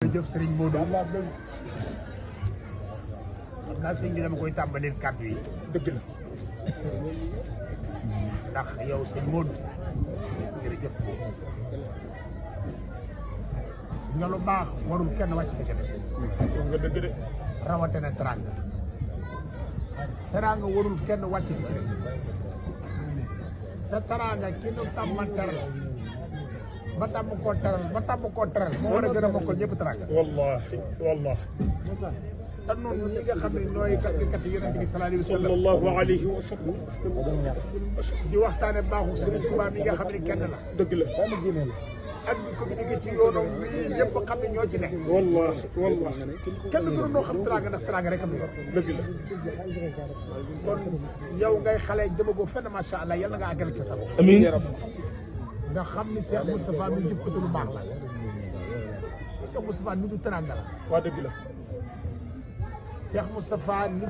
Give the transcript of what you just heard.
jërëjëf Serigne Modou xam naa sëñ bi dama koy tàmbalil kàddu yi dëgg la ndax yow sëñ Modou jërëjëf boobu gis nga lu baax warul kenn wàcc ka ca des wax nga dëgg de rawatina teranga warul kenn wàcc ka ca des te teranga ki nu tàmma teral ba tàmm koo teral moo war a gën a mokkal ñëpp teranga wallahi te noonu ñi nga xam ne nooy kat yonent bi sallallahu alayhi wa sallam di waxtaane baaxu Serigne Touba mi nga xam ne kenn la dëgg la ak di communiqué ci yoonam bii ñëpp xam ne ñoo ci ne wallahi kenn gënu noo xam teranga ndax teranga rek am yor dëgg la kon yow ngay xale jëmagoo fenn macha allah yal na nga àggale ci sa bopp amiin nga xam ni Cheikh Moustapha mi jëf ko lu baax la Cheikh Moustapha nitu teranga la waa dëgg la Cheikh Moustapha nit